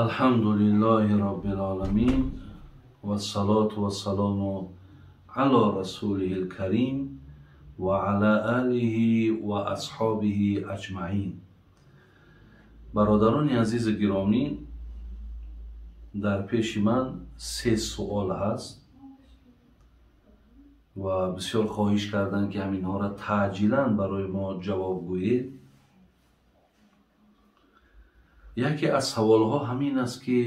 Алҳамдулиллаҳи роббил оламин вассалоту вассалому ало расулиҳил карим ва ала алиҳи ва асҳобиҳи аҷмаин. Бародарони азизу гиромӣ, дар пеши ман се суол ҳаст ва бисёр хоҳиш карданд, ки ҳаминҳоро таъҷилан барои мо ҷавоб гӯед. Яке аз саволҳо ҳамин аст, ки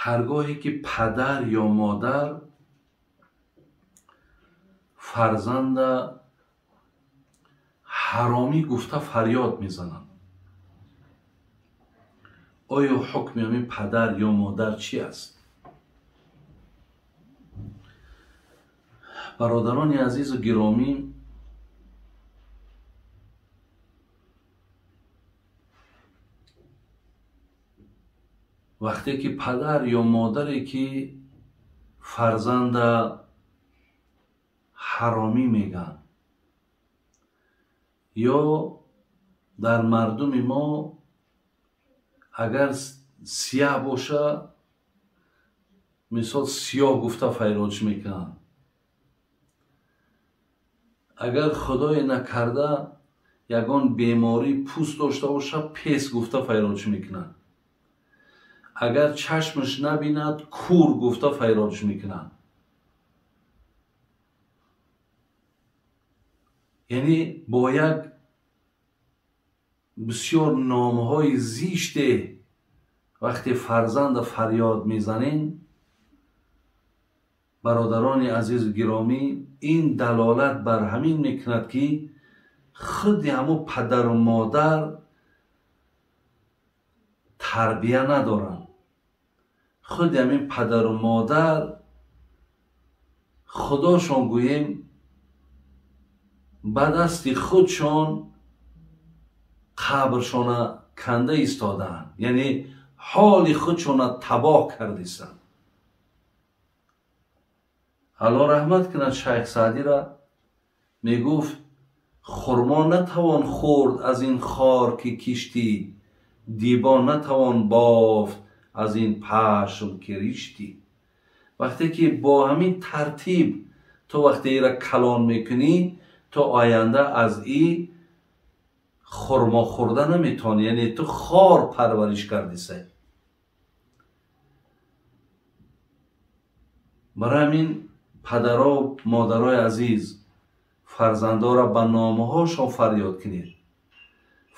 ҳаргоҳе ки падар ё модар фарзанда ҳаромӣ гуфта фарёд мезананд, оё ҳукми ҳамин падар ё модар чӣ аст? Бародарони азизу гиромӣ, вақте ки падар ё модаре ки фарзанда ҳаромӣ мегӯянд, ё дар мардуми мо агар сиёҳ боша, мисол сиёҳ гуфта файроҷ мекунанд, агар худое накарда ягон беморӣ пӯст дошта боша, пес гуфта файроҷ мекунанд, агар чашмаш набинад, кур гуфта файроҷ мекунанд. Яъне бо як бисёр номҳои зиште вақте фарзанда фарёд мезанем, бародарони азизу гиромӣ, ин далолат бар ҳамин мекунад, ки худи ҳамун падару модар тарбия надоранд. Худи ҳамин падару модар худошон гӯем ба дасти худшон қабршона канда истодаанд, яъне ҳоли худшона табоҳ кардистанд. Аллоҳ раҳмат кунад Шайх Саъдира, мегуфт: хурмо натавон хӯрд аз ин хор ки киштӣ, дибо натавон бофт аз ин пашм ки риштӣ. Вақте ки бо ҳамин тартиб ту вақте ира калон мекунӣ, ту оянда аз и хурмо хӯрда наметавонӣ, яъне ту хор парвариш кардисай. Барои ҳамин падаро, модарои азиз, фарзандоро ба номҳошон фарёд кунед,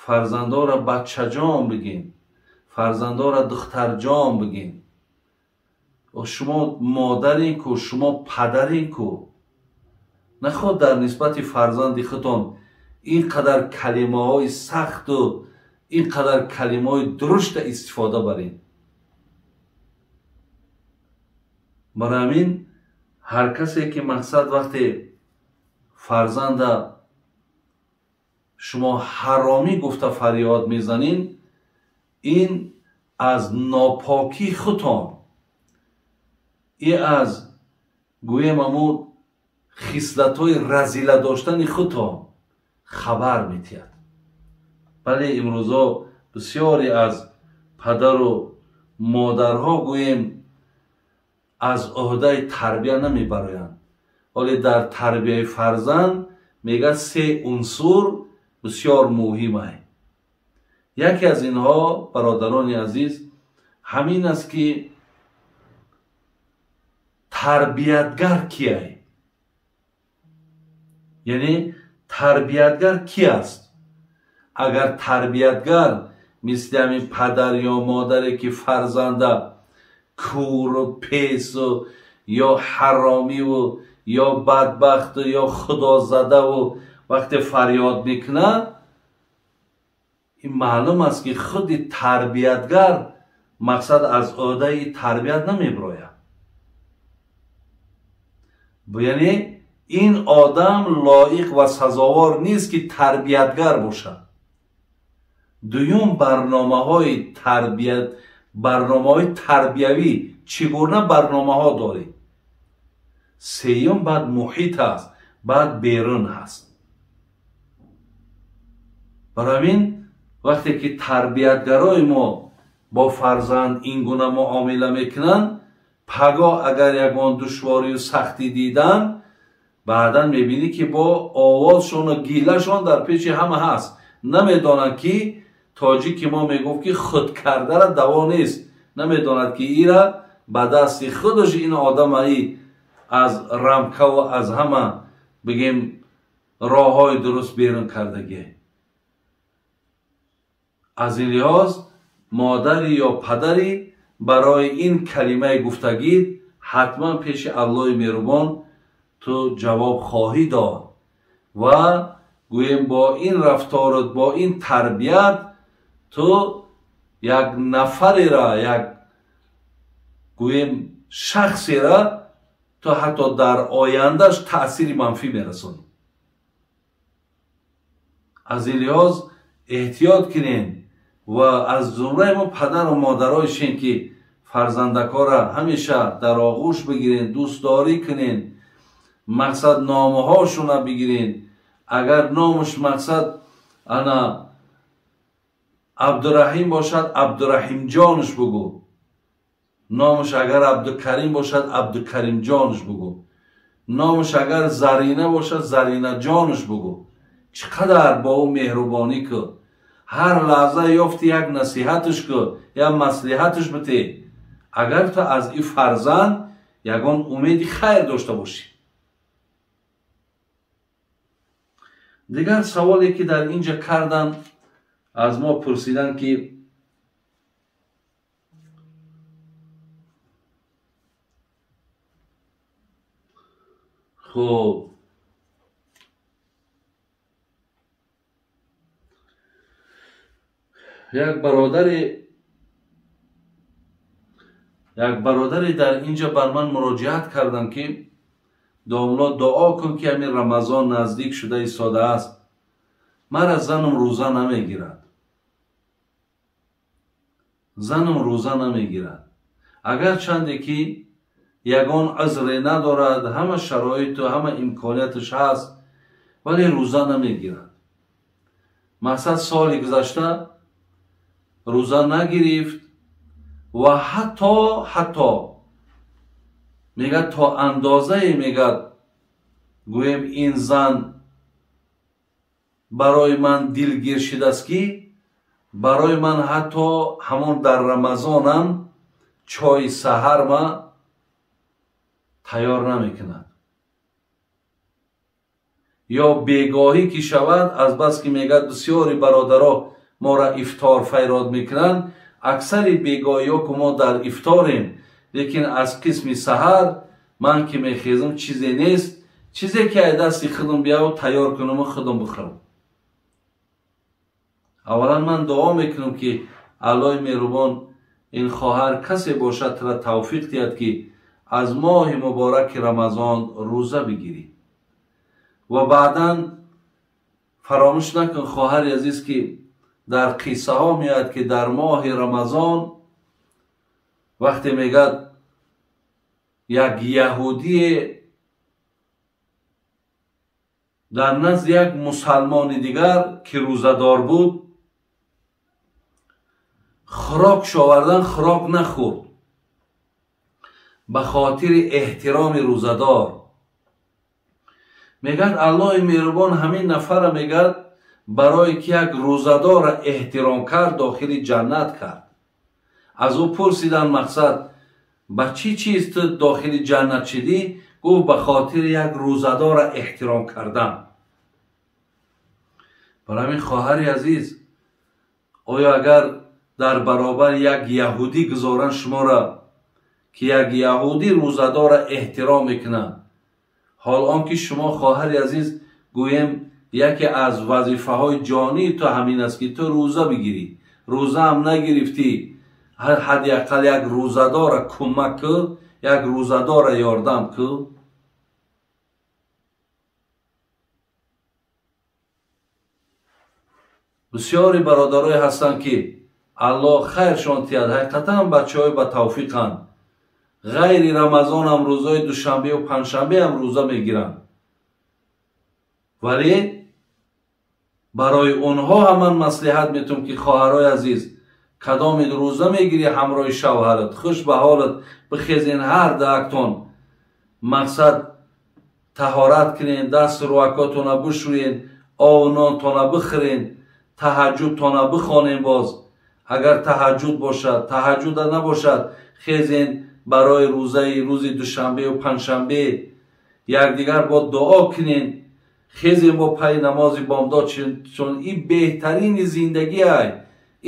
фарзандоро бачаҷон бигин, фарзандоро духтарҷон бигин. Шумо модарин ку, шумо падарин ку, наход дар нисбати фарзанди худтон ин қадар калимаҳои сахту ин қадар калимаҳои дурушта истифода баред. Барои ҳамин ҳар касе ки мақсад вақте фарзанда шумо ҳаромӣ гуфта фарёд мезанед, ин аз нопокии худтон, ин аз гӯем ҳамун хислатҳои разила доштани худтон хабар метиҳад. Бале, имрӯзо бисёре аз падару модарҳо гӯем аз ӯҳдаи тарбия намебароянд. Вале дар тарбияи фарзанд мегӯяд се унсур бисёр муҳим аст. Яке аз инҳо, бародарони азиз, ҳамин аст, ки тарбиятгар киай, яъне тарбиятгар ки аст? Агар тарбиятгар мисли ҳамин падар ё модаре ки фарзанда куру песу ё ҳаромиву ё бадбахту ё худозадаву вақте фарёд мекунад, ин маълум аст, ки худи тарбиятгар мақсад аз ӯҳдаи тарбият намебирояд. Яъне ин одам лоиқ ва сазовор нест, ки тарбиятгар бошад. Дуюм, барномаҳои тарбият, барномаҳои тарбиявӣ чӣ гуна барномаҳо доред? Сеюм, баъд муҳит аст, баъд берун ҳаст. Барои ин вақте ки тарбиятгарои мо бо фарзанд ин гуна муомила мекунанд, пагоҳ агар ягон душворию сахтӣ дидан, баъдан мебинӣ ки бо овозшону гилашон дар пеши ҳама ҳаст. Намедонанд ки тоҷики мо мегуфт ки худкардара даво нест, намедонад ки ира ба дасти худаш ин одамаи аз рамкаву аз ҳама бигем роҳҳои дуруст берун кардагӣ. Аз ин лиҳоз модари ё падари барои ин калимаи гуфтагӣ ҳатман пеши Аллоҳи меҳрубон ту ҷавоб хоҳӣ дод ва гӯем бо ин рафторат, бо ин тарбият ту як нафарера, як гӯем шахсера ту ҳатто дар ояндаш таъсири манфӣ мерасонӣ. Аз ин лиҳоз эҳтиёт кунем ва аз зумраи мо падару модароишем ки фарзандакора ҳамеша дар оғӯш бигирен, дӯстдорӣ кунен, мақсад номаҳошона бигирен. Агар номаш мақсад ана Абдураҳим бошад, Абдураҳимҷонаш бугӯ. Номаш агар Абдукарим бошад, Абдукаримҷонаш бугӯ. Номаш агар Зарина бошад, Заринаҷонаш бугӯ. Чӣ қадар бо ӯ меҳрубонӣ кӯ. Ҳар лаҳза ёфти як насиҳаташ кӯ, як маслиҳаташ бите. Агар ту аз ин фарзанд ягон умеди хайр дошта бошӣ. Дигар саволе ки дар инҷа карданд, аз мо пурсиданд ки хуб як бародаре дар инҷа бар ман муроҷиат карданд ки домло дуо кун ки ҳамин Рамазон наздик шуда истодааст, мара занам рӯза намегирад, занам рӯза намегирад. Агарчанде ки ягон узре надорад, ҳама шароиту ҳама имконияташ ҳаст, вале рӯза намегирад. Мақсад соли гузашта рӯза нагирифт ва ҳатто мегӯяд то андозае мегӯяд гӯем ин зан барои ман дилгир шидааст ки барои ман ҳатто ҳамон дар Рамазонам чойи саҳарма тайёр намекунад. Ё бегоҳӣ ки шавад, азбаски мегӯяд бисёри бародаро моро ифтор файрод мекунанд, аксари бегоҳиҳо ки мо дар ифторем, лекин аз қисми саҳар ман ки мехезам чизе нест, чизе ки ай дасти худам бияву тайёр кунаму худам бихӯрам. Аввалан ман дуо мекунам ки Аллоҳи меҳрубон ин хоҳар касе бошад тура тавфиқ диҳад ки аз моҳи мубораки Рамазон рӯза бигирӣ. Ва баъдан фаромӯш накун хоҳари азиз ки дар қиссаҳо меояд ки дар моҳи Рамазон вақте мегӯяд як яҳудие дар назди як мусалмони дигар ки рӯзадор буд хӯрок шовардан, хӯрок нахӯрд ба хотири эҳтироми рӯзадор. Мегӯяд Аллоҳи меҳрубон ҳамин нафарра мегӯяд барое ки як рӯзадорра эҳтиром кард дохили ҷаннат кард. Аз ӯ пурсиданд мақсад ба чӣ чиз ту дохили ҷаннат шидӣ? Гуфт ба хотири як рӯзадорра эҳтиром кардан. Барои ҳамин хоҳари азиз, оё агар дар баробари як яҳудӣ гузоранд шуморо ки як яҳудӣ рӯзадорра эҳтиром мекунад, ҳол он ки шумо хоҳари азиз гӯем яке аз вазифаҳои ҷонии ту ҳамин аст ки ту рӯза бигирӣ, рӯзаам нагирифтӣ, ҳадди ақал як рӯзадорра кӯмак кӯ, як рӯзадорра ёрдам кӯ. Бисёри бародарое ҳастанд ки Аллоҳ хайршон диҳад, ҳақиқатан бачаҳои ба тавфиқанд, ғайри Рамазонам рӯзҳои душанбеу панҷшанбеам рӯза мегиранд, вале Барои онҳо ҳам ман маслиҳат метум ки хоҳарои азиз, кадоми рӯза мегирӣ ҳамроҳи шавҳарат, хуш ба ҳолат бихезен ҳар даактон, мақсад таҳорат кунен, даст рӯакотона бишӯен, ов нонтона бихӯрен, таҳаҷҷудтона бихонен. Боз агар таҳаҷҷуд бошад, таҳаҷҷуда набошад, хезен барои рӯзаи рӯзи душанбеу панҷшанбе якдигар бо дуо кунен, хезен бо пайи намози бомдод, чун ин беҳтарини зиндагиай,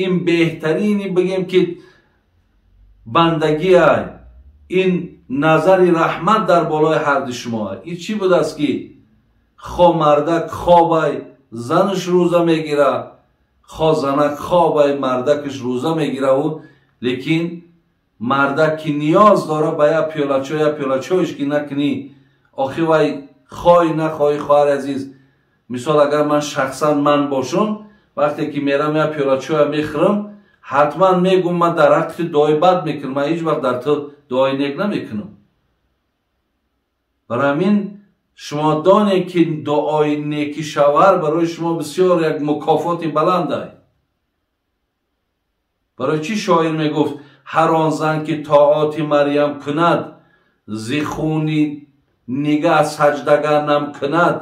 ин беҳтарини бигем ки бандагиай, ин назари раҳмат дар болои ҳарди шумо. Ин чӣ будааст ки хо мардак хобай занаш рӯза мегира, хо занак хобай мардакаш рӯза мегираву, лекин мардак ки ниёз дора ба як пиёла чой, як пиёла чойш ки накунӣ, охи вай хоҳӣ нахоҳӣ, хоҳари азиз, мисол агар ман шахсан ман бошум, вақте ки мерам як пиёла чоя мехӯрам, ҳатман мегӯм ман дар ҳаққи ту дуои бад мекунам, ман ҳеҷ вақт дар ту дуои нек намекунам. Барои ҳамин шумо донед ки дуои неки шавҳар барои шумо бисёр як мукофоти баландай. Барои чӣ шоир мегуфт ҳар он зан ки тоати Марьям кунад, зи хуни нигаҳ саҷдага нам кунад,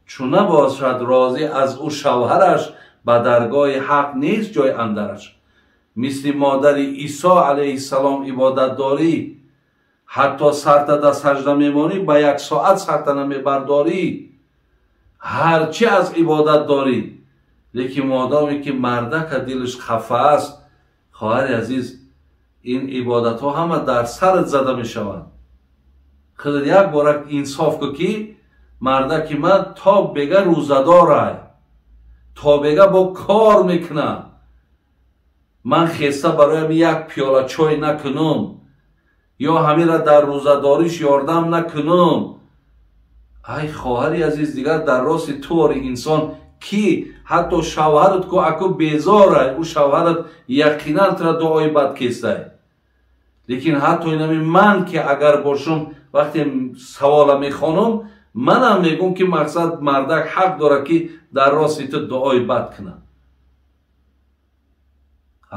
чу набошад розӣ аз ӯ шавҳараш, ба даргоҳи ҳақ нест ҷой андараш. Мисли модари Исо алайҳиссалом ибодат дорӣ, ҳатто сарта дар саҷда мемонӣ, ба як соат сарта намебардорӣ, ҳарчи аз ибодат дорӣ, лекин модоме ки мардака дилаш хафа аст, хоҳари азиз, ин ибодатҳо ҳама дар сарат зада мешаванд. Худат як бора инсоф кун ки мардаки ман то бега рӯзадорай, то бега бо кор мекунад, ман хеста бароям як пиёла чой накунам ё ҳамира дар рӯзадориш ёрдам накунам. Ай хоҳари азиз, дигар дар рости туори инсон ки ҳатто шавҳарат ку аку безорай, ӯ шавҳарат яқинан тура дуои бад кестай. Лекин ҳатто инами ман ки агар бошум, вақте савола мехонам, манам мегӯм ки мақсад мардак ҳақ дорад ки дар рости ту дуои бад кунад.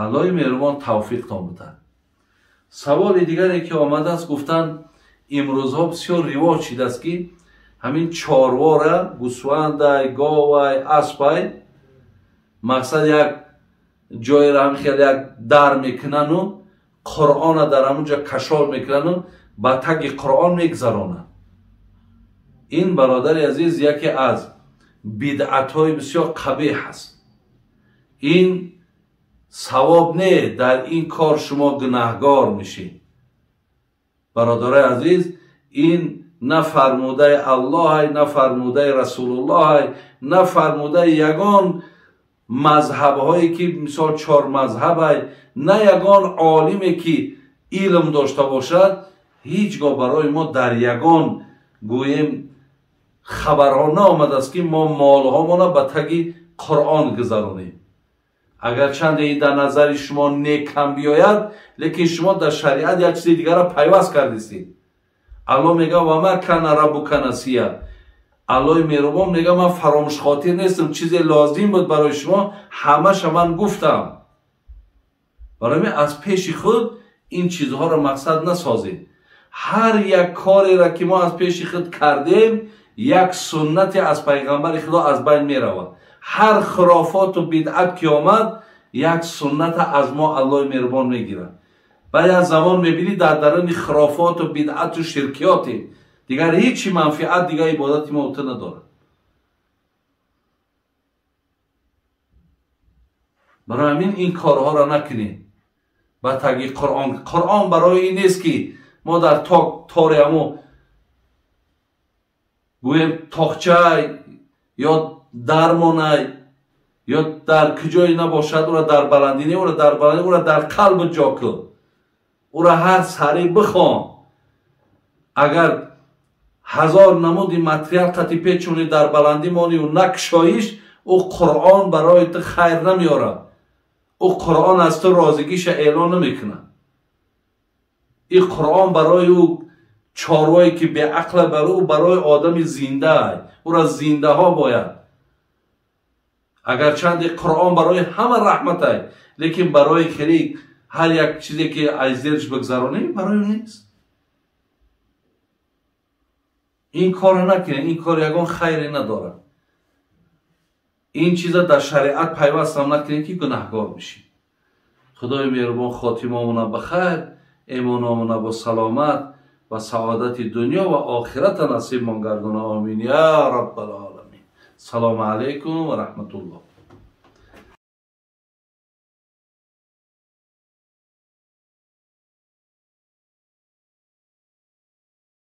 Аллоҳи меҳрубон тавфиқтон бидад. Саволи дигаре ки омадааст, гуфтанд имрӯзҳо бисёр ривоҷ шидааст ки ҳамин чорвора, гӯсфандай, говай, аспай, мақсад як ҷойро ҳамин хел як дар мекунану Қуръона дар ҳамон ҷо кашол мекунану ба таги Қуръон мегзаронанд. Ин бародари азиз яке аз бидъатҳои бисёр қабеҳ аст. Ин савоб не, дар ин кор шумо гунаҳгор мешед. Бародарои азиз, ин на фармудаи Аллоҳай, на фармудаи Расулуллоҳай, на фармудаи ягон мазҳабҳое ки мисол чор мазҳабай, на ягон олиме ки илм дошта бошад, ҳеҷ гоҳ барои мо дар ягон гӯем хабарҳо наомадааст ки мо молҳомона ба таги Қуръон гузаронем. Агарчанде ин дар назари шумо некам биёяд, лекин шумо дар шариат як чизи дигарро пайваст кардистед. Аллоҳ мега ва ма кана раббука насия. Аллоҳи меҳрубон мега ман фаромӯшхотир нестам, чизе лозим буд барои шумо ҳамаша ман гуфтам. Барои ҳамин аз пеши худ ин чизҳоро мақсад насозед. Ҳар як кореро ки мо аз пеши худ кардем, як суннате аз пайғамбари Худо аз байн меравад. Ҳар хурофоту бидъат ки омад, як сунната аз мо Аллоҳи меҳрубон мегирад. Баъд аз замон мебинӣ дар даруни хурофоту бидъату ширкиёте дигар ҳечи манфиат, дигар ибодати мо ту надорад. Барои ҳамин ин корҳоро накунед ба таги Қуръон. Қуръон барои ин нест ки мо дар тори ҳамо гӯем тоқчай ё дармонай ё дар куҷое набошад, ӯра дар баландӣ не, ӯра дар баландӣ, ӯра дар қалб ҷо кун, ӯра ҳар сари бихон. Агар ҳазор намуди материал қати печони дар баландӣ монию накушоиш, ӯ Қуръон барои ту хайр намеорад. Ӯ Қуръон аз ту розигиша эълон намекунад. Ин Қуръон барои ӯ чорвое ки беақла, барои ӯ барои одами зиндаай, ӯра зиндаҳо бояд. Агарчанде Қуръон барои ҳама раҳматай, лекин барои хеле ҳар як чизе ки аз зерш бигзаронӣ, барои нест. Ин корро накунед, ин кор ягон хайре надорад. Ин чиза дар шариат пайвастам накунед, ки гунаҳгор мешед. Худои меҳрубон хотимамона ба хайр, эмономона бо саломат ва саодати дунё ва охирата насибмон гардона. Омин я раббал оламин. Салому алайкум ва раҳматуллоҳ.